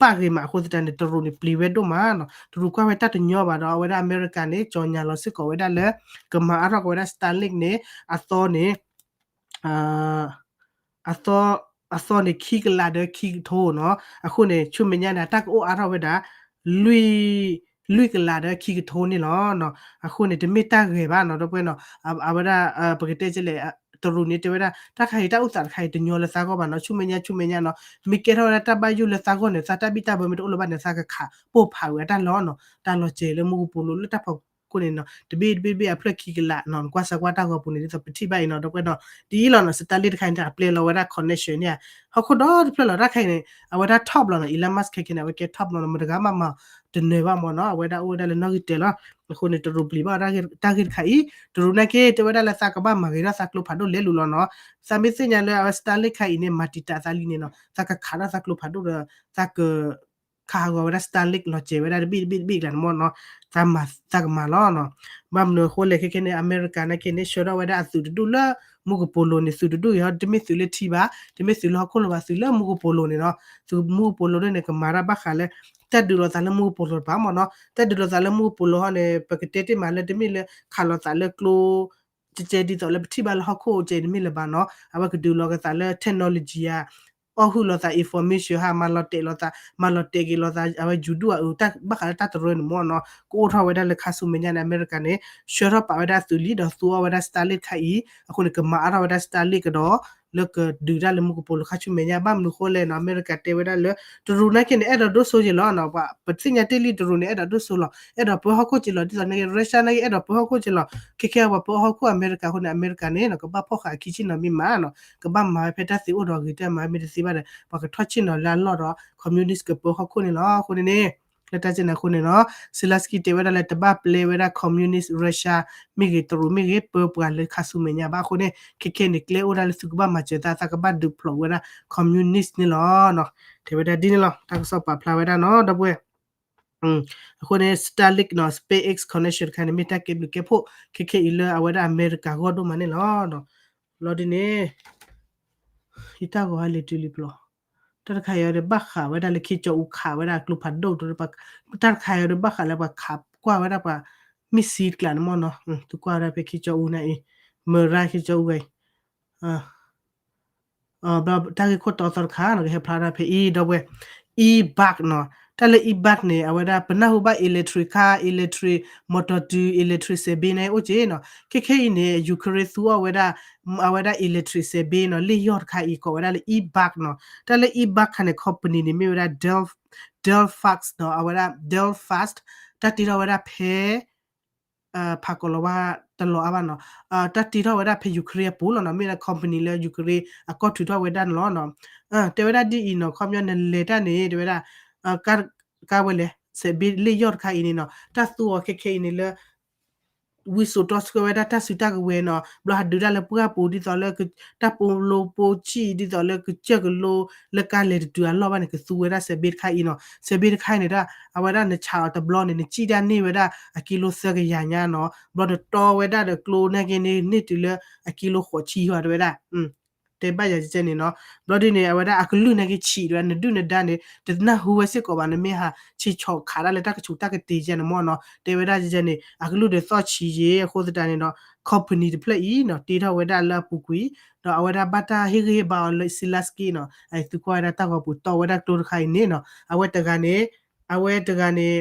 ပၣ်ဂ့ၤမးအဃိသတးန့ၣ် တရူးန့ၣ်ပျံၤဝဲဒိၣ်မးနီၤ, တရူးကွၢ်ဝဲတၢ်တညီဘၣ်ဒီး အဝဲဒၣ်အမဲရကၤန့ၣ် ကြေညာလီၤစ့ၢ်ကီးဝဲဒၣ်လၢ ကမၤအါထီၣ်က့ၤဝဲဒၣ် Starlink န့ၣ် အသီန့ၣ် အသီ အသီန့ၣ်ခံကလးဒီးခံကထိနီၤ, အဃိန့ၣ် ဆူမဲာ်ညါန့ၣ် အတၢ်ကအိၣ်အါထီၣ်ဝဲဒၣ် လွံၢ် လွံၢ်ကလးဒီးခံကထိန့ၣ်လီၤ. အဃိန့ၣ် တမ့ၢ်တၢ်ဂဲၤဘၣ်နီၤ ဒီပုၢ်ဝဲၢ်နီၤ, အဝဲဒၣ် ပကတဲလဲၣ် တရူးန့ၣ်တဲဝဲဒၣ် တၢ်ခါအံၤတၢ်အိၣ်သးတခါအံၤတညီလၢသးဂီၢ်ဘၣ်နီၤ, ဆူမဲာ်ညါဆူမဲာ်ညါနီၤ, မ့ၢ်ကဲထီၣ်ဝဲဒၣ်တၢ်ဘၣ်ယိၣ်လၢသးဂီၢ်န့ၣ် သးတၢ်ဘံၣ်တၢ်ဘၢမ့ၢ်တအိၣ်လၢၤဘၣ်န့ၣ် သးကခးပိၢ်ဖးဝဲအတၢ်လီၢ်နီၤ, တၢ်လီၤစဲၤလၢမူကပိာ်လိၤလၢတၢ်ဖီခိၣ်န့ၣ်နီၤ, တဘ့ၣ်တဘ့ၣ်တဘ့ၣ်အဖျၢၣ်ခံကလးနီၤ, နကွၢ်စၢၤကွၢ်တၢ်ဂီၤပူၤန့ၣ် ဒ်သိးပထံၣ်ဘၣ်အံၤနီၤ ဒီပုၢ်ဝဲၢ်နီၤ, ဒ်အံၤလီၤနီၤ, Starlink တခါအံၤန့ၣ် အပျဲလီၤဝဲဒၣ် connection န့ၣ် ဟီၣ်ခိၣ်ဒီတဖျၢၣ်လီၤ, တၢ်ခါအံၤန့ၣ် အဝဲဒၣ် top လီၤနီၤ, Elon Musk ခဲခဲန့ၣ် အဝဲကဲ top လီၤနီၤ, မတဂၤမးမၤတနၢၤဘၣ်မးနီၤ, အဝဲဒၣ်အိၣ်ဝဲဒၣ်လၢနီၣ်ဂံၢ်တၢလီၤ, အဃိန့ၣ် တရူးပျံၤဘၣ်တၢ်ဂ့ၢ်တခါအံၤ, တရူးနာ်က့ တဲဝဲဒၣ်လၢသးကဘၣ်မၤဂ့ၤထီၣ်သးကျိဖးဒိၣ်လဲၤလူၤလီၤနီၤ, သးမ့ၢ်သ့ၣ်ညါလၢအဝဲ Starlink တခါအံၤန့ၣ် မၤတံာ်တာ်သးလံန့ၣ်နီၤ, သးကခးထီၣ်သးကျိဖးဒိၣ်ဒီး သးက ခးဟးဂီၤဝဲဒၣ် Starlink လီၤစဲၤဝဲဒၣ်တဘ့ၣ်တဘ့ၣ်တဘ့ၣ်ကျါန့ၣ်မးနီၤ, သးမၤ သးကမၤလီၤနီၤ, ဘၣ်မနုၤအဃိလဲၣ် ခဲခဲန့ၣ် အမဲရကၤနာ်က့န့ၣ် ဆှၢထီၣ်ဝဲဒၣ်အသုးတဒူၣ်လၢမူကပိာ်လိၤန့ၣ် သုးတဒူၣ်အံၤဟီ တမ့ၢ်သုးလၢထံဘၣ်, တမ့ၢ်သုးလၢဟီၣ်ခိၣ်လိၤဘၣ်, သုးလၢမူကပိာ်လိၤန့ၣ်နီၤ, သုးမူကပိာ်လိၤဒ်န့ၣ် ကမၤတၢ်ဘၣ်ဃးလၢ တၢ်ဒုးလိာ်သးလၢမူကပိာ်လိၤတပၤမးနီၤ, တၢ်ဒုးလိာ်သးလၢမူကပိာ်လိၤဟီန့ၣ် ပကတဲတ့ၢ်မးလၢတမ့ၢ်လၢခးလိာ်သးလၢကျိ ကဲကဲဒ်သိးလၢပထံၣ်ဘၣ်လၢဟီၣ်ခိၣ်ကဲတမ့ၢ်လၢၤဘၣ်နီၤ, အဝဲကဒုးလိာ်က့ၤသးလၢ technology ဧါ, အီၣ်ဟုၣ်လိာ်သး information ဟါ, မၤလီၤတဲာ်လိာ်သး, မၤလီၤတဲာ်က့ၤလိာ်သး အဝဲယူၤဒူၣ်အအုး ဘၣ်ဃးလၢတၢ်တရၢန့ၣ်မးနီၤ, ကအိၣ်ထီၣ်ဝဲဒၣ်လၢခါဆူမဲာ်ညါန့ၣ် အမဲရကၤန့ၣ် ဆှၢထီၣ်ပာ်ဝဲဒၣ်အသုးလံဒီးသူအီၤဝဲဒၣ် Starlink တခါအံၤ, အဃိန့ၣ် ကမၤအါထီၣ်ဝဲဒၣ် Starlink ကဒီး လၢကဒုးတၢ်လၢမူကပိာ်လိၤခါဆူမဲာ်ညါ, ဘၣ်မနုၤအဃိလဲၣ်နီၤ, အမဲရကၤတဲဝဲဒၣ်လၢ တရူးနာ်က့န့ၣ် အဲၣ်ဒိးဒိၣ်စိက့ၤလီၤ, ပသ့ၣ်ညါတ့ၢ်လံတရူးန့ၣ် အဲၣ်ဒိးဒိၣ်စိလီၤ, အဲၣ်ဒိးပၢဟီၣ်ခိၣ်က့ၤလီၤ, ဒ်သိးနာ်က့ Russia နာ်က့ အဲၣ်ဒိးပၢဟီၣ်ခိၣ်က့ၤလီၤ, ခဲခဲအံၤပှၤပၢဟီၣ်ခိၣ် အမဲရကၤအဃိန့ၣ် အမဲရကၤန့ၣ် ကဘၣ်ဖီၣ်ဃာ်အခံဆ့ၣ်နီၤမ့ၢ်မးနီၤ, ကဘၣ်မၤဝဲဖဲတၢ်သ့အိၣ်ဒီးအဂ့ၤတၢ်မၤဝဲမ့ၢ်တသ့ဘၣ်ဒီး ပှၤကထီၣ်ဆ့ၣ်နီၤလၢအလီၢ်ဒီး communist ကပၢဟီၣ်ခိၣ်န့ၣ်လီၤ, အဃိန့ၣ်န့ၣ် လၢတၢ်ကဲန့ၣ်အဃိန့ၣ်နီၤ, Zelensky တဲဝဲဒၣ်လၢတဘၣ်ပျဲဝဲဒၣ် communist Russia မ့ၢ်ဂ့ၤ တရူးမ့ၢ်ဂ့ၤ ပၢပှၤလၢခါဆူမဲာ်ညါဘၣ်အဃိန့ၣ်, ခဲခဲန့ၣ် ကျဲအိၣ်ဒၣ်လၢသုကဘၣ်မၤစၢၤသး သးကဘၣ်ဒုးဖျိးဝဲဒၣ် communist န့ၣ်လီၤ, တဲဝဲဒၣ်ဒ်န့ၣ်လီၤ, တၢ်ကစီၣ်ပာ်ဖျါဝဲဒၣ်နီၤ ဒီပုၢ်ဝဲၢ် အဃိန့ၣ် Starlink နီၤ SpaceX connection တခါန့ၣ် မ့ၢ်တၢ်ကဲဘျုးကဲဖှိၣ် ခဲခဲအံၤလၢအဝဲဒၣ်အမဲရကၤဂီၢ်ဒိၣ်မးန့ၣ်လီၤ, လီၤဒ်န့ၣ် ယတၢ်ဂီၤဟဲလံတုၤလံပျီ, တၢ်တခါအံၤဒီးဘၣ်ဃးဝဲဒၣ်လၢခ့ကၠီအူခးဝဲဒၣ်အကျိဖးဒိၣ်, တၢ်တခါအံၤဒီးဘၣ်ဃးလၢပှၤခးကွၢ်ဝဲဒၣ်ပှၤ missile တကျးန့ၣ်မ့ၢ်နီၤ, သုကွၢ်ဝဲဒၣ်ဖဲခ့ကၠီအူန့ၣ်အံၤ, မရၢ်ခ့ကၠီအူဝဲအံၤ ဘျီတၢ်ဂ့ၢ်ခိၣ်တီသီတခါနီၤ ကဟဲဖျါဒၣ်ဖဲအံၤ ဒီပုၢ်ဝဲၢ်, e-bike နီၤ, တၢ်လၢ e-bike န့ၣ် အဝဲဒၣ်ပနၢ်ဟူဘၣ် electric car, electric မီတီၤတုၤ electric စဲးဘ့န့ၣ်အိၣ်က့နီၤ, ခဲခဲအံၤန့ၣ် Ukraine သူအီၤဝဲဒၣ် အဝဲဒၣ် electric စဲးဘ့နီၤ လ့ၣ်ယီၢ်တခါအံၤ ကိးဝဲဒၣ်လၢ e-bike နီၤ, တၢ်လၢ e-bike ခါန့ၣ် company န့ၣ် မ့ၢ်ဝဲဒၣ် Del Delphax နီၤ, အဝဲဒၣ် Delphax တၢ်တ့ထီၣ်ဝဲဒၣ်ဖဲ ဖးကီးလီၤဝါတလီၤအါဘၣ်နီၤ, တၢ်တ့ထီၣ်ဝဲဒၣ်ဖဲ Ukraine အပူၤလီၤနီၤ, မ့ၢ်ဒၣ် company လၢ Ukraine အကီၢ်ထုးထီၣ်ဝဲဒၣ်န့ၣ်လီၤနီၤ, တဲဝဲဒၣ်ဒ်အံၤနီၤ, ခီပညီနလဲၤတၢ်န့ၣ် တဲဝဲဒၣ် ကါဝဲလဲၣ် စဲးဘ့လ့ၣ်ယီၢ်တခါအံၤန့ၣ်နီၤ, တၢ်သူအီၤခဲခဲအံၤန့ၣ်လၢ ဝံစိာ်တီဆှၢဝဲဒၣ်တၢ်စုတၢ်ကဝဲၤနီၤ, ဘျီဟးဒုးတၢ်လၢပှၢ်ပူၤ ဒ်သိးလၢ တၢ်ပိလိပိဆံၣ် ဒ်သိးလၢကစၢၢ်ကလိ လၢကါလဲၤတတုၤအလီၢ်ဘၣ်န့ၣ် ကသူဝဲဒၣ်စဲးဘ့တခါအံၤနီၤ, စဲးဘ့တခါအံၤန့ၣ်ဒၣ် အဝဲဒၣ်နဆးအီၤတဘျီန့ၣ် နစံၣ်ဒၣ်န့ၢ်ဝဲဒၣ်အကံလိသၢကယၤညါနီၤ, ဘျီနတီဝဲဒၣ်ဒီးကျိနာ်က့န့ၣ် န့ၢ်တုၤလၢအကံလိဃိးဆံယွၤတဲဝဲဒၣ် တဲဘၣ်ယၤကဲန့ၣ်နီၤ, ဘျီဒ်န့ၣ် အဝဲဒၣ်အကလုၢ်နာ်က့ဆံးတဲဝဲဒၣ် နဒုၣ်နဒါန့ၣ် တနၢ်ဟူဝဲစ့ၢ်ကီးဘၣ် နမ့ၢ်ဟးဆ့ဆီခးဒၣ်လၢတၢ်ကဆူးတၢ်ကတ့ၤယဲန့ၣ်မ့ၢ်နီၤ, တဲဝဲဒၣ်ယဲန့ၣ် အကလုၢ်ဒီးသီၣ်ဆံးယဲ အဃိသတးန့ၣ်ဒီး company တဖျၢၣ်အံၤနီၤ တ့ထီၣ်ဝဲဒၣ်လၢအပူၤကွံာ်, ဒီးအဝဲဒၣ်ဘၣ်တၢ်ဟ့ၣ်ဂံၢ်ဟ့ၣ်ဘါအီၤလၢ Zelensky နီၤ, သုကွၢ်ဝဲဒၣ်တၢ်ဂီၤပူၤတီဝဲဒၣ်ကျိတခါအံၤန့ၣ်နီၤ, အဝဲတဂၤန့ၣ် အဝဲတဂၤန့ၣ်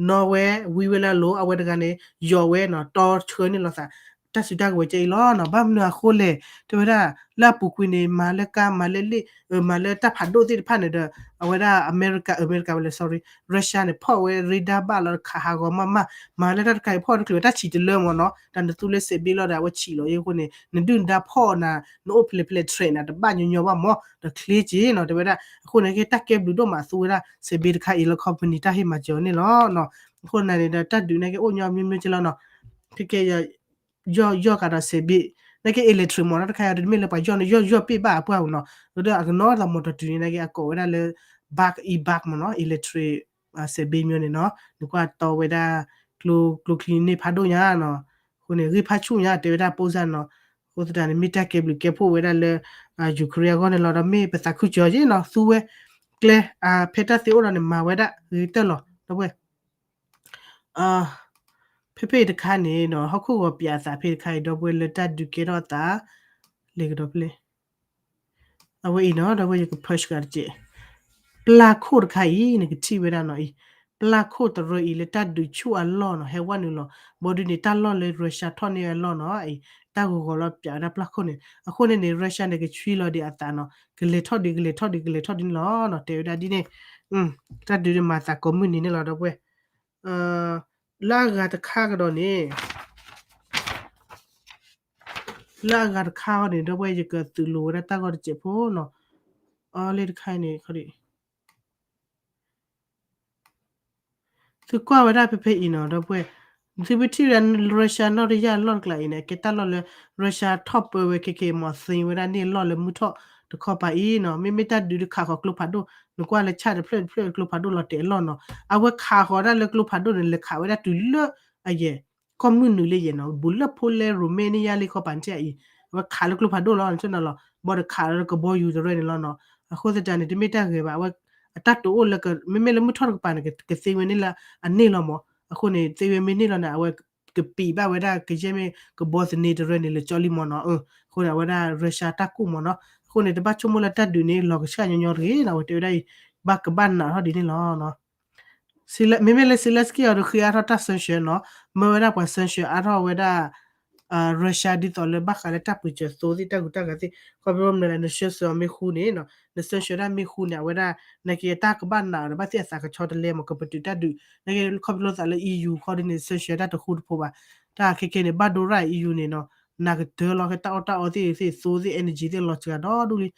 နီၣ်ဝဲ ဝံဝဲလၢအလိၤ အဝဲတဂၤန့ၣ် ယီၤဝဲနီၤ တီဆှၢန့ၢ်လိာ်သး တၢ်စုတၢ်ကဝဲၤကဲအံၤလီၤနီၤ. ဘၣ်မနုၤအဃိလဲၣ် တဲဝဲဒၣ် လၢအပူၤကွံာ်န့ၣ် မၤလၢကါ မၤလၢလ့ၣ် မၤလၢတၢ်ဖးဒိၣ်သ့ၣ်တဖၣ်န့ၣ်ဒီး အဝဲဒၣ်အမဲရကၤ အမဲရကၤဝဲလဲၣ် sorry Russia န့ၣ် ဖီၣ်ဝဲ radar ဘၣ်လီၤ ခးဟးဂီၤမးမး မၤလၢတၢ်တခါအံၤ ဖီၣ်တချုးဝဲတၢ်ဆံးတလၢမၢ်နီၤ. တၢ်နသူလၢစဲးဘ့ၣ်လီၤဒီး အဝဲဆံးလီၤအဃိန့ၣ် နဒုၣ်နဒါဖီၣ်နၤ နအိၣ်ဖဲလဲၣ်ဖဲလဲၣ် track နၤတဘၣ်ညီညီဘၣ်မၢ် ဒီးချ့က့နီၤ တဲဝဲဒၣ်. အဃိန့ၣ်က့ တၢ်ကဲဘျုးဒိၣ်မးသူဝဲဒၣ် စဲးဘ့ၣ်တခါအံၤလၢ company တၢ်ဟ့ၣ်မၤစၢၤအီၤန့ၣ်လီၤနီၤ. အဃိန့ၣ်န့ၣ်ဒီး တၢ်ဒုးန့ၣ်က့ အိၣ်ညီမ့ၢ်မ့ၢ်က့လီၤနီၤ. ခဲကဲ ယီၢ်ယီၢ်ကဒီးစဲးဘ့ၣ် နာ်က့ electric မ့ၢ်နီၤ တခါအံၤတမ့ၢ်လၢပှၤယီၢ်န့ၣ် ယီၢ်ယီၢ်ပ့ၢ်ဘၣ်အပှၢ်ပူၤနီၤ. ဒီးအကနီၤသးမီၢ်တီၢ်တုၤန့ၣ် နာ်က့ အကိးဝဲဒၣ်လၢ bug e-bug မ့ၢ်နီၤ electric စဲးဘ့ၣ်မ့ၢ်န့ၣ်နီၤ နကွၢ်တီဝဲဒၣ် ကျိ ကျိချံန့ၢ်ဖးဒိၣ်ညါနီၤ. အဃိန့ၣ် ဂ့ၢ်ဖးဆူၣ်ညါ တဲဝဲဒၣ် ပိၢ်စၢ်နီၤ. အဃိသတးန့ၣ် မ့ၢ်တၢ်ကဲဘျုးကဲဖှိၣ်ဝဲဒၣ်လၢ Ukraine အဂီၢ်န့ၣ်လီၤ. ဒီးမ့ၢ်ပသးခုစၢၤက့နီၤ သူဝဲ ကျဲ ဖဲတၢ်သ့အိၣ်ဒီးန့ၣ် မၤဝဲဒၣ်ဂ့ၤကတၢၢ်လီၤ ဒီပုၢ်ဝဲၢ် ဖဲဖဲအံၤတခါန့ၣ်နီၤ ဟီၣ်ခိၣ်ဂီၤပၠးအသးဖဲတခါအံၤ ဒီပုၢ်ဝဲၢ်လၢတၢ်ဒုးကဲထီၣ်အသး လဲၤကဒီးဖဲလဲၣ် အဝဲအံၤနီၤ ဒီပုၢ်ဝဲၢ်ယက push ဂၤတကဲး ပျၢ်ခိၣ်တခါအံၤ နကထံၣ်ဝဲဒၣ်နီၤအံၤ ပျၢ်ခိၣ်တရၢအံၤလၢတၢ်ဒုးဆူၣ်အလီၢ်နီၤ ဟဲဝဲနုာ်လီၤ ဘီဒုးန့ၣ် တၢ်လီၢ်လၢ Russia ထီၣ်န့ၢ်အလီၢ်နီၤ အံၤ တၢ်ဂီၤဂီၤလီၤပၠးဝဲဒၣ်ပျၢ်ခိၣ်န့ၣ် အဃိန့ၣ်န့ၣ် Russia န့ၣ် ကဆှံလီၤဒံးအသးနီၤ ကလဲၤထီၣ်ဒံး ကလဲၤထီၣ်ဒံး ကလဲၤထီၣ်ဒံးန့ၣ်လီၤနီၤ တဲဝဲဒၣ်ဒ်န့ၣ် တၢ်ဒုးန့ၣ်မၤသးကိးမုၢ်နံၤန့ၣ်လီၤ ဒီပုၢ်ဝဲၢ် လၢအဂၤတခါကဒီးန့ၣ် လၢအဂၤတခါအံၤန့ၣ် ဒီပုၢ်ဝဲၢ် ယကသုးလိာ်ဝဲဒၣ်တၢ်ဂီၤတစဲးဖိနီၤ အီၤလၢတခါအံၤန့ၣ် သုကွၢ်ဝဲဒၣ်ဖဲဖဲအံၤနီၤ ဒီပုၢ်ဝဲၢ် သုမ့ၢ်ထံၣ်ဝဲဒၣ် Russia နီၣ်တယၢ်လီၢ်တကျါအံၤန့ၣ် ကဲတၢ်လီၢ်လၢ Russia ထီၣ်ပၢဝဲခဲက့ၤ မီၢ်သ့ဝဲဒၣ်န့ၢ်လီၢ်လၢမုၢ်ထီၣ်တခီပၤအံၤနီၤ မ့မ့ၢ်တၢ်ဒုးတခးဃီၤကျိဖးဒိၣ် နကွၢ်လၢ chart တဖျၢၣ်တဖျၢၣ်ကျိဖးဒိၣ်လီၤတဲာ်အလီၢ်နီၤ အဝဲခးဃီၤဒၣ်လၢကျိဖးဒိၣ်န့ၣ် လဲၤခးဝဲဒၣ်တုၤလၢအယဲၢ် ကီၢ်မုၢ်နုာ်လၢယဲၢ်နီၤ ဘူးလၢဖိလဲ Romania လံခီပၤန့ၣ်အံၤ အဝဲခးလၢကျိဖးဒိၣ်လီၤ နဆိနီၤလီၤ ဘၣ်ဒီးခးလၢကဘီယူၤတရၢန့ၣ်လီၤနီၤ အဃိသတးန့ၣ် တမ့ၢ်တၢ်ဂ့ၤဘၣ် အဝဲ အတၢ်တိာ်အိၣ်လၢ မ့မ့ၢ်လၢမုၢ်ထီၣ်တကပၤန့ၣ် ကသ့ဝဲန့ၢ်လၢအန့ၢ်လီၤမး အဃိန့ၣ် သ့ဝဲမ့ၢ်န့ၢ်လီၤန့ၣ် အဝဲကပံာ်ဘၣ်ဝဲဒၣ်ကယဲၢ်မ့ၢ်ကဘီသန့တရၢန့ၣ် လၢကၠီလံမးနီၤ အဃိန့ၣ် အဝဲဒၣ် Russia တၢ်ကိၢ်မးနီၤ အဃိန့ၣ် တဘၣ်ဆိကမိၣ်လၢတၢ်ဒုးန့ၣ် လီၤကဆှၣ်ညီညီတဂ့ၤနီၤ အဝဲတဲဝဲဒၣ်အံၤ ဘၣ်ကဘၣ်နာ်ထီၣ်ဒ်န့ၣ်လီၤ မ့မ့ၢ်လၢ Zelenskyy အီၤဒီးဃ့အါထီၣ်တၢ် sanction နီၤ မၢဝဲဒၣ်ပှၤ sanction အါထီၣ်ဝဲဒၣ် Russia ဒ်သိးလၢဘၣ်ဃးလၢတၢ်ပၢၢ်စၢၤသိသ့ၣ် တၢ်ဂုၤတ၁ၤသ့ၣ် ခီဖျိမနုၤလဲၣ် န sanction အီၤမ့ၢ်ဃူန့ၣ်နီၤ န sanction တၢ်မ့ၢ်ဃူန့ၣ် အဝဲဒၣ် နာ်က့အတၢ်ကဘၣ်နာ်အီၤဒီး ဘၣ်သ့ၣ်အသးကဆီတလဲမး ကပတုာ်တၢ်ဒုး နာ်က့ခီဖျိသးလၢ EU ခီဒ်န့ၣ် sanction တၢ်တဃူတဖိးဘၣ် တၢ်ခဲခဲန့ၣ် ဘၣ်ဒိရၣ် EU န့ၣ်နီၤ နကတၢၢ်လီၤ ကဲတၢ်အီၣ်တၢ်အီသ့ၣ်သ့ၣ် သိသ့ၣ် energy သ့ၣ်လီၤစှၤဒီဒူၣ်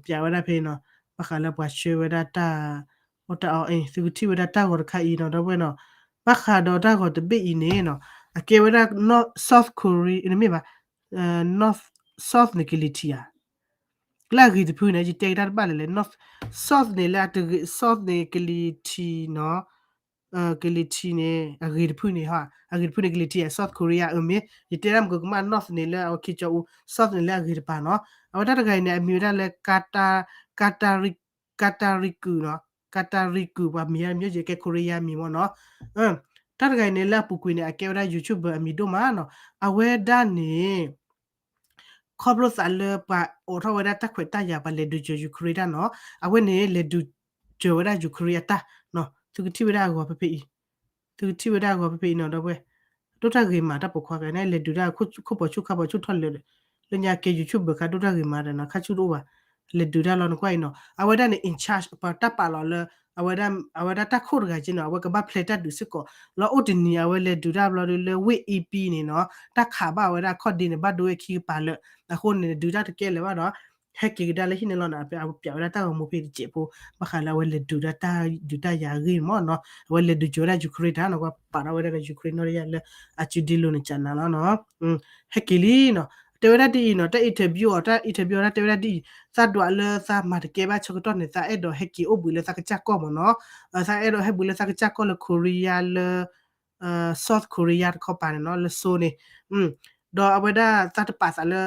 လံ ပၠးဝဲဒၣ်ဖဲနီၤ ဘၣ်ဃးလၢပှၤဆှၢဝဲဒၣ်တၢ်အီၣ်တၢ်အီ သုကထံၣ်ဝဲဒၣ်တၢ်ဂီၤတခါအံၤနီၤ ဒီပုၢ်ဝဲၢ်နီၤ ဘၣ်ဃးဒီးတၢ်ဂီၤတဘ့ၣ်အံၤန့ၣ်နီၤ အကဲဝဲဒၣ် South Korea မ့ၢ်ဘၣ် North South န့ၣ် ကလံၤထံးဧါ လၢအဂ့ၤတဖုန့ၣ် ယတဲကဒါတဘၣ်လဲၣ်လဲၣ် North South န့ၣ်လၢအတဂ့ၤ South န့ၣ် ကလံၤထံးနီၤ ကလံၤထံးန့ၣ် အဂ့ၤတဖုန့ၣ် အဂ့ၤတဖုန့ၣ် ကလံၤထံး South Korea အမ့ၢ် ယတဲဒၣ်မ့ၢ်ကမၣ် North န့ၣ်လၢအဝဲခံကၠီအူ South န့ၣ်လၢအဂ့ၤတပၤနီၤ အဝဲတၢ်တဂၤအံၤန့ၣ် အမံၤဝဲဒၣ်လၢ ကၤတၢ်ရံကုနီၤ ကၤတၢ်ရံကု ပှၤမံၤအမံၤယကဲ Korea မံၤမ့ၢ်နီၤ တၢ်တဂၤအံၤန့ၣ် လၢအပူၤကွံာ်န့ၣ် အကဲဝဲဒၣ် YouTuber အမံၤဒိၣ်မးနီၤ အဝဲဒၣ်န့ၣ် ခီဖျိသးလၢပှၤအိးထီၣ်ဝဲဒၣ်တၢ်ခွဲးတၢ်ယာ် ပှၤလဲၤဒုးစၢၤ Ukraine တၢ်နီၤ အဝဲန့ၣ် လဲၤဒုးစၢၤဝဲဒၣ် Ukraine အတၢ်နီၤ သုကထံၣ်ဝဲဒၣ်အဂီၤဖဲဖဲအံၤ သုကထံၣ်ဝဲဒၣ်အဂီၤဖဲဖဲအံၤနီၤ ဒီပုၢ်ဝဲၢ် ဒိၣ်တၢ်ဂ့ၤမး တၢ်ပိာ်ခွါကဲန့ၣ် လဲၤဒုးတၢ်ခိၣ်ပိာ်ဆူၣ်ခါပိာ်ဆူၣ်ထီၣ်လၢာ် လၢညါကဲ YouTuber ခါဒိၣ်တၢ်ဂ့ၤမးဒီးနီၤ ခါဆူၣ်တအိၣ်ဘၣ် လဲၤဒုးတၢ်လီၤ နကွၢ်အံၤနီၤ အဝဲဒၣ်န့ၣ် in charge ပှၤတၢ်ပာ်လီၤလၢ အဝဲဒၣ် အဝဲဒၣ်တၢ်ခိၣ်တဂၤက့နီၤ အဝဲကဘၣ်ဖျဲးတၢ်ဒုးစ့ၢ်ကီး လီၤအိၣ်တနံၤ အဝဲလဲၤဒုးတၢ်ဘျီဒီးလၢ ဝ့ၢ်အံပံန့ၣ်နီၤ တၢ်ခးဘၣ်ဝဲဒၣ်ခီၣ်ဒ့န့ၣ် ဘၣ်ဒိဝဲခံကပၤလၢာ် အဃိန့ၣ် ဒုးတၢ်တကဲလၢၤဘၣ်ဒီး ဟဲက့ၤကဒါလၢဟံၣ်န့ၣ်လီၤနီၤ အဝဲပၠးဝဲဒၣ်တၢ်ဂီၤမူဖဲတစဲးဖိ ဘၣ်ဃးလၢအဝဲလဲၤဒုးတၢ်တၢ်ဒုးတၢ်ယၤအဂ့ၢ်မ့ၢ်နီၤ အဝဲလဲၤဒုးစၢၤဝဲဒၣ် Ukraine တၢ်နီၤ ပှၤပာ်ထီၣ်ဝဲဒၣ်ဒီး Ukraine နီၢ်တယၢ်လၢ အစုဒ့လိၤန့ၣ်ကနၤလီၤနီၤ ဟဲက့ၤလံနီၤ တဲဝဲဒၣ်ဒ်အံၤနီၤ တၢ် interview အီၤ တၢ် interview အီၤ တၢ်တဲဝဲဒၣ်ဒ်အံၤ သးဒွးလၢသးမၤတကဲဘၣ်ဆၢကတီၢ်န့ၣ် သးအဲၣ်ဒိးဟဲက့ၤအိၣ်ဘှံးလၢသးကစၢ်ကီၢ်မ့ၢ်နီၤ သးအဲၣ်ဒိးဟဲဘှံးလၢသးကစၢ်ကီၢ်လၢ Korea လၢ South Korea တခီပၤန့ၣ်နီၤ လၢ Seoul န့ၣ် ဒီးအဝဲဒၣ်သးတပာ်သးလၢ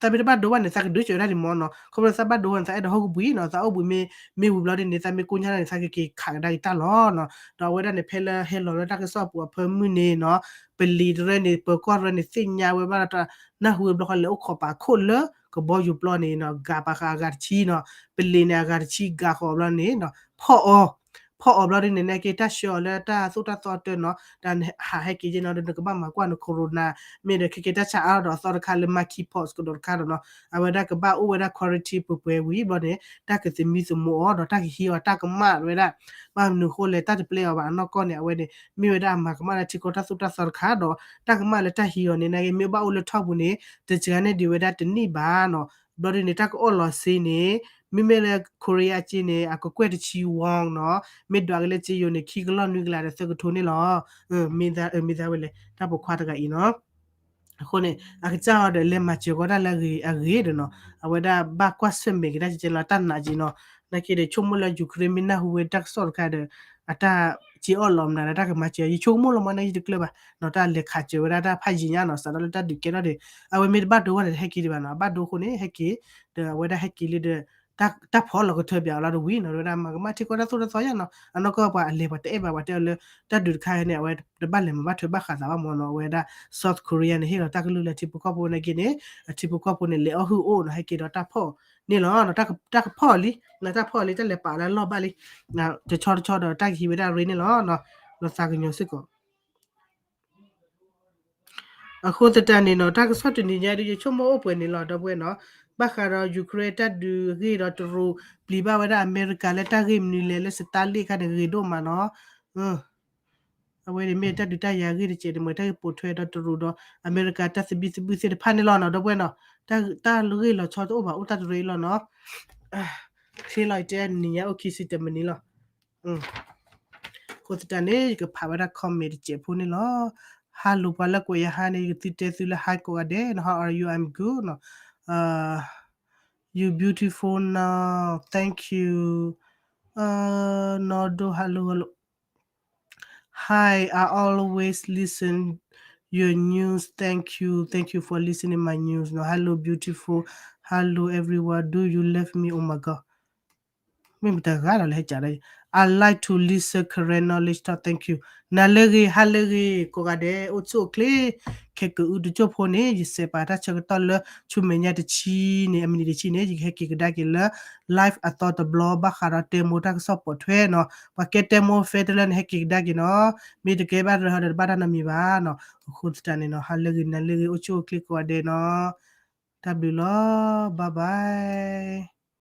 သးမ့ၢ်တဘၣ်ဒိဘၣ်န့ၣ် သးကဒုးစၢၤဝဲဒၣ်န့ၣ်မ့ၢ်နီၤ ခီဖျိသးဘၣ်ဒိဘၣ်န့ၣ် သးအဲၣ်ဒိးဟီၣ်ကဘှံးနီၤ သးအိၣ်ဘှံးမ့ၢ် မ့ၢ်ဝံၤဘျီဒ်န့ၣ် သးမ့ၢ်ကိညါန့ၣ် သးကက့ၤခးကဒါက့ၤတၢ်လီၤနီၤ ဒီးအဝဲဒၣ်န့ၣ် ဖဲလၢဟဲလီၤလၢတၢ်ကစီၣ်ပူၤအဖၢမုၢ်န့ၣ်နီၤ ပလံၤတရၢန့ၣ် ပၢၤကီၢ်တရၢန့ၣ် သ့ၣ်ညါဝဲဘၣ်ဒီး နၢ်ဟူဝဲဘျီဃီလဲၤအိၣ်ခိးပာ်ခိၣ်လၢကဘီယူၤပျီန့ၣ်နီၤ ဂၤပာ်ဃာ်အဂၤတဆံနီၤ ပလံၤန့ၣ်အဂၤတဆံဂၤဃီၤဘျီန့ၣ်နီၤ ဖီၣ်အီၤ ဖီၣ်အီၤဘျီဒ်န့ၣ် နက့ၤတၢ်ဆှၢအီၤလၢတၢ်သိၣ်တၢ်သီတၢ်နီၤ, တၢ်ဟးဟဲက့ၤက့နီၤ ဒီးနကဘၣ်မၤကွၢ်န corona မ့ၢ်ဒီးခဲက့ၤတၢ်ဆါအါထီၣ်ဒီးအသီတခါလၢ monkeypox ကဒီးတခါဒီးနီၤ, အဝဲဒၣ်ကဘၣ်အိၣ်ဝဲဒၣ် quarantine ပှဲၤပှဲၤဝံၤဘျီန့ၣ် တၢ်ကသမံသမိးအီၤဒီးတၢ်ကဟံးအီၤတၢ်ကမၣ်ဝဲဒၣ်, ဘၣ်မနုၤအဃိလဲၣ် တၢ်တပျဲအီၤဘၣ်အနီၢ်ကီၢ်န့ၣ် အဝဲန့ၣ် မ့ၢ်ဝဲဒၣ်အမၤကမၣ်လၢထံကီၢ်တၢ်သိၣ်တၢ်သီတခါဒီး တၢ်ကမၣ်လၢတၢ်ဟံးအီၤန့ၣ် နက့ၤမ့ၢ်ဘၣ်အိၣ်လၢထီၣ်ပူၤန့ၣ် တစှၤန့ၢ်ဒံးဝဲဒၣ်တနံၣ်ဘၣ်နီၤ, ဘျီဒ်န့ၣ် တၢ်ကအီၣ်လီၤစ့န့ၣ် မ့မ့ၢ်လၢ Korea က့န့ၣ် အကကွဲၢ်တဆံ won နီၤ, မ့ၢ်ဒွးက့ၤလၢစ့ယိၤန့ၣ် ခံကလီၢ်နွံကလးဒီးသၢကထိန့ၣ်လီၤ. မ့ၢ်သးဝဲလဲၣ် တၢ်ပိာ်ခွါတဂၤအံၤနီၤ အဃိန့ၣ် အကစၢ်အီၤဒီးလဲၤမၤစၢၤကီးတၢ်လၢအဂ့ၤဒီးနီၤ, အဝဲဒၣ်ဘၣ်ကွၢ်ဆၢၣ်မဲာ်က့ၤတၢ်ကဲလီၤ တၢ်နာ်က့ၤနီၤ, နာ်က့ၤဒီး ဆိကမိၣ်လၢ Ukraine မ့ၢ်နၢ်ဟူဝဲတၢ်ကစီၣ်တခါဒီး အတၢ်စ့အီၣ်လီၤမနုၤဒီး တၢ်ကမၤစၢၤ ယဆိကမိၣ်လီၤမ့ၢ်န့ၣ် ယတကျၢၢ်ဘၣ်နီၤ, တၢ်လဲၤခးစၢၤဝဲဒၣ်တၢ်ဖးယံၤညါနီၤ, စးထီၣ်လၢတၢ်ဒုးကဲထီၣ်ဒီး အဝဲမ့ၢ်တဘၣ်ဒိဘၣ်န့ၣ် တဟဲက့ၤဒံးဘၣ်နီၤ, အဘၣ်ဒိအဃိန့ၣ် ဟဲက့ၤ, ဒီးအဝဲဒၣ်ဟဲက့ၤလံဒီး တၢ်ဖီၣ်လီၤကထၢပၠးအီၤလီၤတဝံၤနီၤ, အဝဲဒၣ်မၤကမၣ်ထံကီၢ်တၢ်သိၣ်တၢ်သီယါနီၤ, အနီၢ်ကီၢ်ပှၤအလဲၤပှၤတအဲၣ်ဘၣ် ပှၤတဲအီၤလၢ တၢ်ဒုးတခါန့ၣ် အဝဲတဘၣ်လဲၤမၤဘၣ်ထွဲဘၣ်ဃးသးဘၣ်မ့ၢ်နီၤ, အဝဲဒၣ် South Korea န့ၣ် ဟ့ၣ်လီၤတၢ်ကလုၢ်လၢထံဖိကီၢ်ဖိနာ်က့ၤန့ၣ် အထံဖိကီၢ်ဖိန့ၣ် လဲၤအီၣ်ဟုၣ်အိၣ်နီၤ, ဟဲက့ၤဒီးတၢ်ဖီၣ်န့ၣ်လီၤ, တၢ်ကဖီၣ်လံ, တၢ်ဖီၣ်လံ တၢ်လဲၤပာ်လၢအလီၢ်ဘၣ်လံ, တဆီတဆီဒီးတၢ်ကဟံးဝဲဒၣ်ရ့န့ၣ်လီၤ, လီၤသးကညီၤစ့ၢ်ကီး အဃိသတးန့ၣ်နီၤ, တၢ်ကစီၣ်တနံၤညါဒ်ယဆိကမိၣ်အိၣ်ပှဲၤန့ၣ်လီၤ ဒီပုၢ်ဝဲၢ်နီၤ, ဘၣ်ဃးဒီး Ukraine တၢ်ဒုးအဂ့ၢ်ဒီးတရူး ပျံၤဘၣ်ဝဲဒၣ်အမဲရကၤလၢတၢ်ဂ့ၢ်မနုၤလဲၣ် လၢ Starlink ခါန့ၣ် ဂ့ၤဒိၣ်မးနီၤ, အဝဲန့ၣ်မ့ၢ်တၢ်ဒုးတၢ်ယၤအဂ့ၢ်တစဲးန့ၣ် မ့ၢ်တၢ်ဂ့ၢ်ပိာ်ထွဲဒီးတရူးဒီး အမဲရကၤတၢ်သဘံၣ်သဘုၣ်သ့ၣ်တဖၣ်န့ၣ်လီၤနီၤ ဒီပုၢ်ဝဲၢ်နီၤ, တၢ်ဂ့ၢ်လီၤဆီတအိၣ်ဘၣ် အိၣ်တၢ်တရံးလီၤနီၤ, ချ့လီၤ ယတဲနံၤညါအိၣ်ခံဆံတမံးနံးလီၤ အဃိသတးန့ၣ် ယကဖးဝဲဒၣ် comment တစဲးဖိန့ၣ်လီၤ. Hello ပှၤလၢကွဲးယဟါန့ၣ် ယကသုတဲသုလၢ Hi ကိးဂၤဒဲးနီၤ, How are you? I'm good နီၤ, You beautiful now, thank you. နီၢ်ဒိၣ် hello hello, Hi, I always listen your news, thank you, thank you for listening my news နီၤ, Hello beautiful, hello everyone, do you love me? Oh my god, မ့ၢ်မတၤဂၤလီၤလၢဟဲကးဒီး I like to listen Karen knowledge talk, thank you. နၤလၢအဂ့ၤ ဟါလၢအဂ့ၤ ကိးဂၤဒဲး အိၣ်ဆူၣ်အိၣ်ချ့ ခဲကအုတကၠိၢ်ဖိန့ၣ် ယစဲးပာ်တၢ်ဆၢကတီၢ်လၢ ဆူမဲာ်ညါတဆံန့ၣ် အမံးနံးတဆံန့ၣ် ယကဟဲက့ၤကဒါက့ၤလၢ live အသီတဘျီ ဘၣ်ဃးဒီးတဲမိၢ်တၢ်ကစီၣ်ပိာ်ထွဲနီၤ, ပှၤကဲတဲမိၢ် fan တလၢန့ၣ် ဟဲက့ၤကဒါက့ၤနီၤ, မ့ၢ်တကဲဘၣ်ရဟၢဒီးတဘၣ်တၢ်နီတမံၤဘၣ်နီၤ, အဃိသတးန့ၣ်နီၤ ဟါလၢအဂ့ၤ နၤလၢအဂ့ၤ အိၣ်ဆူၣ်အိၣ်ချ့ကိးဂၤဒဲးနီၤ, တၢ်ဘျုးလီၤ bye bye.